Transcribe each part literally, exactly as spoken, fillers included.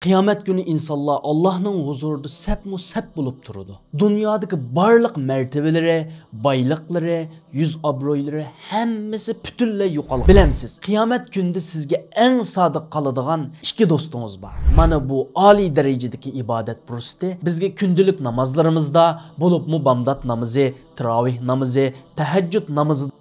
قىيامەت كۈنى ئىنسانلار ئاللاھنىڭ ھۇزۇرىدا سەپمۇ سەپ بولۇپ تۇرىدۇ. دۇنيادىكى بارلىق مەرتىۋىلىرى، بايلىقلىرى، يۈز ئابرۇيلىرى ھەممىسى پۈتۈنلەي يوقالغان. بىلەمسىز، قىيامەت كۈنىدە سىزگە ئەڭ سادىق قالىدىغان ئىككى دوستىڭىز بار. مانا بۇ ئالىي دەرىجىدىكى ئىبادەت پۇرسىتى بىزگە كۈندىلىك نامازلىرىمىزدا، بولۇپمۇ بامدات نامىزى، تىراۋىھ نامىزى، تەھەججۇد نامىزى.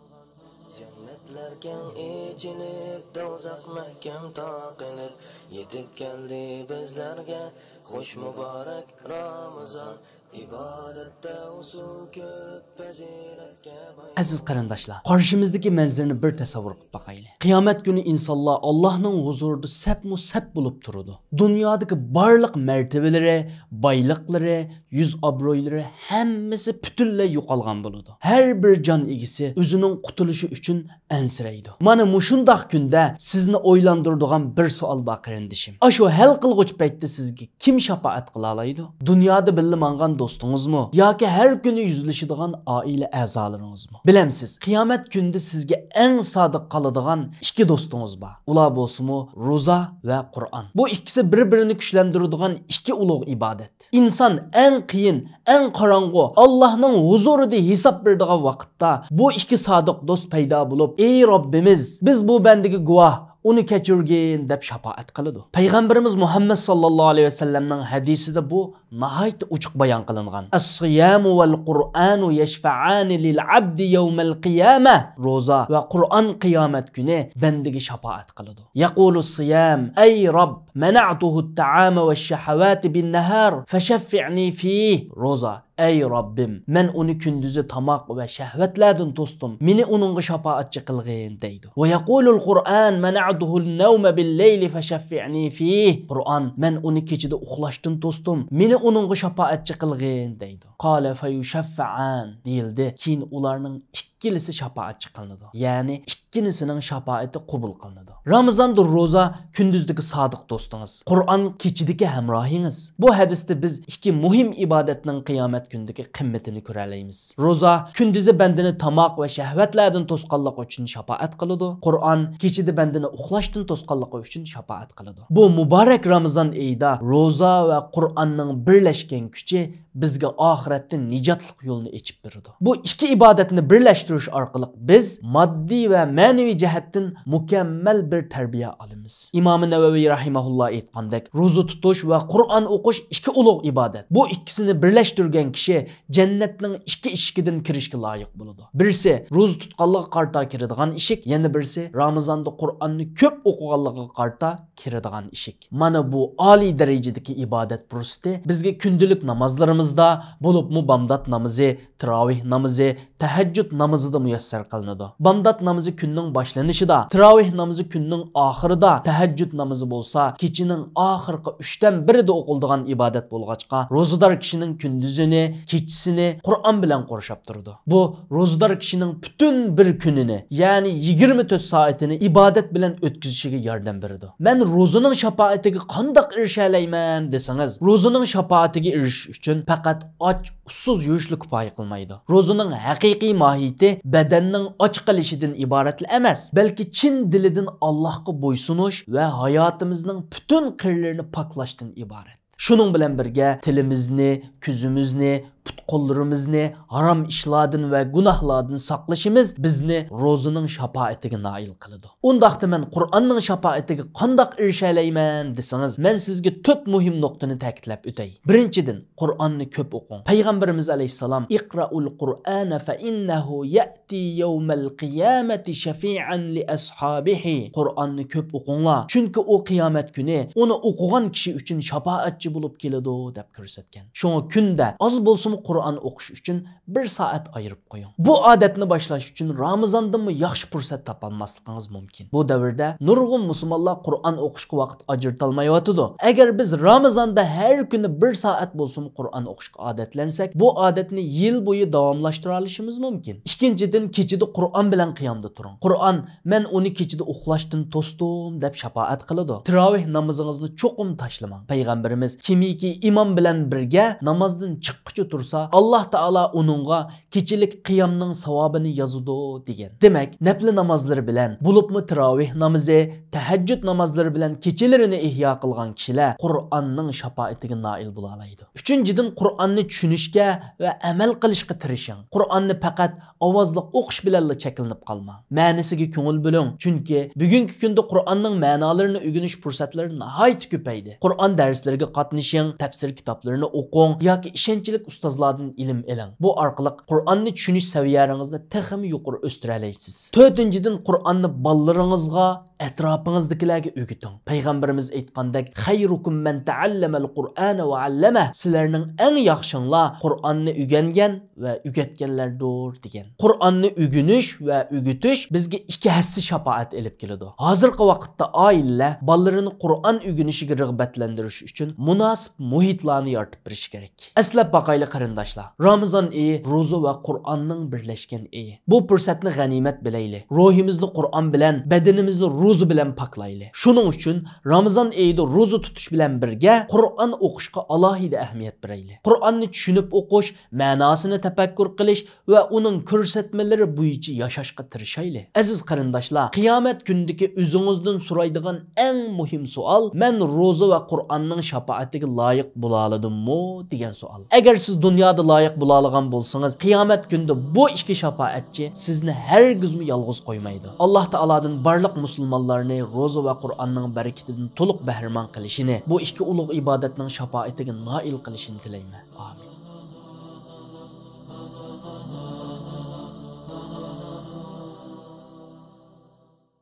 جەننەتلەر كەڭ ئېچىلىپ، دوزاخ مەھكەم تاقىلىپ، يېتىپ كەلدى بىزلەرگە خۇش مۇبارەك رامىزان. ئىبادەتتە ئۇسۇل كۆپ، پەزىلەتكە باي. ئەزىز قېرىنداشلار، قارشىمىزدىكى مەنزىرىنى بىر تەسەۋۋۇر قىلىپ باقايلى. قىيامەت كۈنى ئىنسانلار ئاللاھنىڭ ھۇزۇرىدا سەپمۇ سەپ بولۇپ تۇرىدۇ. دۇنيادىكى بارلىق مەرتىۋىلىرى، بايلىقلىرى، يۈز ئابرۇيلىرى ھەممىسى پۈتۈنلەي يوقالغان بولىدۇ. ھەر بىر جان ئىگىسى ئۆزىنىڭ قۇتۇلۇشى ئۈچۈن ئەنسىرەيدۇ. مانا مۇشۇنداق كۈندە سىزنى ئويلاندۇرىدىغان بىر سوئال بار، قېرىندىشىم. ئاشۇ ھەل قىلغۇچ پەيتتە سىزگە كىم شاپائەت قىلالايدۇ؟ دۇنيادا بىللە ماڭغان دوستىڭىزمۇ ياكى ھەر كۈنى يۈزلىشىدىغان ئائىلە ئەزالىرىڭىزمۇ؟ بىلەمسىز، قىيامەت كۈنىدە سىزگە ئەڭ سادىق قالىدىغان ئىككى دوستىڭىز بار. ئۇلار بولسىمۇ روزا ۋە قۇرئان. بۇ ئىككىسى بىر-بىرىنى كۈچلەندۈرىدىغان ئىككى ئۇلۇغ ئىبادەت. ئىنسان ئەڭ قىيىن، ئەڭ قاراڭغۇ، ئاللاھنىڭ ھۇزۇرىدا ھېساب بېرىدىغان ۋاقىتتا بۇ ئىككى سادىق دوست پەيدا بولۇپ، ئەي رەببىمىز، بىز بۇ بەندىگە گۇۋاھ، ئۇنى كەچۈرگىن دەپ شاپائەت قىلىدۇ. پەيغەمبىرىمىز مۇھەممەد ساللاللاھۇ ئەلەيھى ۋەسەللەمنىڭ ھەدىسىدە بۇ ناھايىتى ئوچۇق بايان قىلىنغان. الصيام والقرآن يشفعان للعبد يوم القيامة. روزا ۋە قۇرئان قىيامەت كۈنى بەندىگە شاپائەت قىلىدۇ. يقول الصيام: أي رب، منعته الطعام والشهوات بالنهار فشفعني فيه. روزا: ئەي رەببىم، مەن ئۇنى كۈندۈزى تاماق ۋە شەھۋەتلەردىن توستۇم، مېنى ئۇنىڭغا شاپائەتچى قىلغىن، دەيدۇ. ويقول القرآن: منعته النوم بالليل فشفعني فيه. قۇرئان: مەن ئۇنى كېچىدە ئۇخلاشتىن توستۇم، مېنى ئۇنىڭغا شاپائەتچى قىلغىن، دەيدۇ. قال فيشفعان دېيىلدى. كېيىن ئۇلارنىڭ ئىككىلىسى شاپائەتچى قىلىنىدۇ. يەنى ئىككىلىسىنىڭ شاپائىتى قوبۇل قىلىنىدۇ. رامىزاندا روزا كۈندۈزدىكى سادىق دوستىڭىز، قۇرئان كېچىدىكى ھەمراھىڭىز. بۇ ھەدىستە بىز ئىككى مۇھىم ئىبادەتنىڭ قىيامەت كۈنىدىكى قىممىتىنى كۆرەلەيمىز. روزا كۈندۈزى بەندىنى تاماق ۋە شەھۋەتلەردىن توسقانلىقى ئۈچۈن شاپائەت قىلىدۇ. قۇرئان كېچىدە بەندىنى ئۇخلاشتىن توسقانلىقى ئۈچۈن شاپائەت قىلىدۇ. بۇ مۇبارەك رامىزان ئېيىدا روزا ۋە قۇرئاننىڭ بىرلەشكەن كۈچى بىزگە ئاخىرەتتە نىجاتلىق يولىنى ئېچىپ بېرىدۇ. بۇ ئىككى ئىبادەتنى بىرلەشتۈرۈش ئارقىلىق بىز ماددىي ۋە مەنىۋى جەھەتتىن مۇكەممەل بىر تەربىيە ئالىمىز. ئىمام نەۋەۋى رەھىمەھۇللا ئېيتقاندەك، روزا تۇتۇش ۋە قۇرئان ئوقۇش ئىككى ئۇلۇغ ئىبادەت. بۇ ئىككىسىنى بىرلەشتۈرگەن كىشى جەننەتنىڭ ئىككى ئىشىكىدىن كىرىشكە لايىق بولىدۇ. بىرسى روزا تۇتقانلىقىغا قارىتا كىرىدىغان ئىشىك، يەنە بىرسى رامىزاندا قۇرئاننى كۆپ ئوقۇغانلىقىغا قارىتا كىرىدىغان ئىشىك. مانا بۇ ئالىي دەرىجىدىكى ئىبادەت پۇرسىتى بىزگە كۈندىلىك نامازلىرىمىزدا، بولۇپمۇ بامدات نامىزى، تىراۋىھ نامىزى، تەھەججۇد نامىزىدا مۇيەسسەر قىلىنىدۇ. بامدات نامىزى كۈننىڭ باشلىنىشىدا، تىراۋىھ نامىزى كۈننىڭ ئاخىرىدا، تەھەججۇد نامىزى بولسا كېچىنىڭ ئاخىرقى ئۈچتىن بىرىدە ئوقۇلىدىغان ئىبادەت بولغاچقا، روزىدار كىشىنىڭ كۈندۈزىنى، كېچىسىنى قۇرئان بىلەن قورشاپ تۇرىدۇ. بۇ روزىدار كىشىنىڭ پۈتۈن بىر كۈنىنى، يەنى يىگىرمە تۆت سائىتىنى ئىبادەت بىلەن ئۆتكۈزۈشىگە ياردەم بېرىدۇ. مەن روزىنىڭ شاپائىتىگە قانداق ئېرىشەلەيمەن دېسىڭىز، روزىنىڭ شاپائىتىگە ئېرىشىش ئۈچۈن پەقەت ئاچ، ئۇسسۇز يۈرۈشلا كۇپايە قىلمايدۇ. روزىنىڭ ھەقىقىي ماھىيىتى بەدەننىڭ ئاچ قېلىشىدىن ئىبارەتلا ئەمەس، بەلكى چىن دىلىدىن ئاللاھقا بويسۇنۇش ۋە ھاياتىمىزنىڭ پۈتۈن قىرلىرىنى پاكلاشتىن ئىبارەت. شۇنىڭ بىلەن بىرگە، تىلىمىزنى، كۆزىمىزنى، پۇت-قوللىرىمىزنى ھارام ئىشلاردىن ۋە گۇناھلاردىن ساقلىشىمىز بىزنى روزىنىڭ شاپائىتىگە نائىل قىلىدۇ. ئۇنداقتا مەن قۇرئاننىڭ شاپائىتىگە قانداق ئېرىشەلەيمەن دېسىڭىز، مەن سىزگە تۆت مۇھىم نۇقتىنى تەكىتلەپ ئۆتەي. بىرىنچىدىن، قۇرئاننى كۆپ ئوقۇڭ. پەيغەمبىرىمىز ئەلەيھىسسالام: اقرأوا القرآن فإنه يأتي يوم القيامة شفيعا لأصحابه. قۇرئاننى كۆپ ئوقۇڭلار، چۈنكى ئۇ قىيامەت كۈنى ئۇنى ئوقۇغان كىشى ئۈچۈن شاپائەتچى بولۇپ كېلىدۇ، دەپ كۆرسەتكەن. شۇڭا كۈندە ئاز بولسىمۇ قۇرئان ئوقۇش ئۈچۈن بىر سائەت ئايرىپ قويۇڭ. بۇ ئادەتنى باشلاش ئۈچۈن رامىزاندىنمۇ ياخشى پۇرسەت تاپالماسلىقىڭىز مۇمكىن. بۇ دەۋردە نۇرغۇن مۇسۇلمانلار قۇرئان ئوقۇشقا ۋاقىت ئاجرىتالمايۋاتىدۇ. ئەگەر بىز رامىزاندا ھەر كۈنى بىر سائەت بولسىمۇ قۇرئان ئوقۇشقا ئادەتلەنسەك، بۇ ئادەتنى يىل بويى داۋاملاشتۇرالىشىمىز مۇمكىن. ئىككىنچىدىن، كېچىدە قۇرئان بىلەن قىيامدا تۇرۇڭ. قۇرئان، مەن ئۇنى كېچىدە ئۇخلاشتىن توستۇم، دەپ شاپائەت قىلىدۇ. تىراۋىھ نامىزىڭىزنى چوقۇم تاشلىماڭ. پەيغەمبىرىمىز، كىمكى ئىمام بىلەن بىرگە نامازدىن چىققىچە تۇرسا، تۇرسا، ئاللاھ تائالا ئۇنىڭغا كېچىلىك قىيامنىڭ ساۋابىنى يازىدۇ، دېگەن. دېمەك، نەپلى نامازلىرى بىلەن، بولۇپمۇ تىراۋىھ نامىزى، تەھەججۇد نامازلىرى بىلەن كېچىلىرىنى ئىھيا قىلغان كىشىلەر قۇرئاننىڭ شاپائىتىگە نائىل بولالايدۇ. ئۈچىنچىدىن، قۇرئاننى چۈشىنىشكە ۋە ئەمەل قىلىشقا تىرىشىڭ. قۇرئاننى پەقەت ئاۋازلىق ئوقۇش بىلەنلا چەكلىنىپ قالماڭ. مەنىسىگە كۆڭۈل بۆلۈڭ، چۈنكى بۈگۈنكى كۈندە قۇرئاننىڭ مەنالىرىنى ئۆگىنىش پۇرسەتلىرى ناھايىتى كۆپەيدى. قۇرئان دەرسلىرىگە قاتنىشىڭ، تەپسىر كىتابلىرىنى ئوقۇڭ ياكى ئىشەنچلىك ئۇستازلاردىن ئىلىم ئېلىڭ. بۇ ئارقىلىق قۇرئاننى چۈشىنىش سەۋىيەڭىزنى تېخىمۇ يۇقىرى ئۆستۈرەلەيسىز. تۆتىنچىدىن، قۇرئاننى بالىلىرىڭىزغا، ئەتراپىڭىزدىكىلەرگە ئۆگىتىڭ. پەيغەمبىرىمىز ئېيتقاندەك، خەيرۇكۇم مەن تەئەللەمەل قۇرئانە ۋە ئەللەمە، سىلەرنىڭ ئەڭ ياخشىڭلار قۇرئاننى ئۆگەنگەن ۋە ئۆگەتكەنلەردۇر، دېگەن. قۇرئاننى ئۆگىنىش ۋە ئۆگىتىش بىزگە ئىككى ھەسسە شاپائەت ئېلىپ كېلىدۇ. ھازىرقى ۋاقىتتا ئائىلىلەر بالىلىرىنى قۇرئان ئۆگىنىشىگە رىغبەتلەندۈرۈش ئۈچۈن مۇناسىپ مۇھىتلارنى يارىتىپ بېرىشى كېرەك. ئەسلەپ باقايلى قېرىنداشلار، رامىزان ئېيى روزا ۋە قۇرئاننىڭ بىرلەشكەن ئېيى. بۇ پۇرسەتنى غەنىيمەت بىلەيلى. روھىمىزنى قۇرئان بىلەن، بەدىنىمىزنى روزا بىلەن پاكلايلى. شۇنىڭ ئۈچۈن رامىزان ئېيىدا روزا تۇتۇش بىلەن بىرگە قۇرئان ئوقۇشقا ئالاھىدە ئەھمىيەت بېرەيلى. قۇرئاننى چۈشىنىپ ئوقۇش، مەناسىنى تەپەككۇر قىلىش ۋە ئۇنىڭ كۆرسەتمىلىرى بويىچە ياشاشقا تىرىشايلى. ئەزىز قېرىنداشلار، قىيامەت كۈنىدىكى ئۆزىڭىزدىن سورايدىغان ئەڭ مۇھىم سوئال، مەن روزا ۋە قۇرئاننىڭ شاپائىتىگە لايىق بولالىدىممۇ دېگەن سوئال. ئەگەر سىز دۇنيادا لايىق بولالىغان بولسىڭىز، قىيامەت كۈنىدە بۇ ئىككى شاپائەتچى سىزنى ھەرگىزمۇ يالغۇز قويمايدۇ. ئاللاھ تائالادىن بارلىق مۇسۇلمانلارنى روزا ۋە قۇرئاننىڭ بەرىكىتىدىن تولۇق بەھرىمەن قىلىشىنى، بۇ ئىككى ئۇلۇغ ئىبادەتنىڭ شاپائىتىگە نائىل قىلىشىنى تىلەيمەن. ئامىن.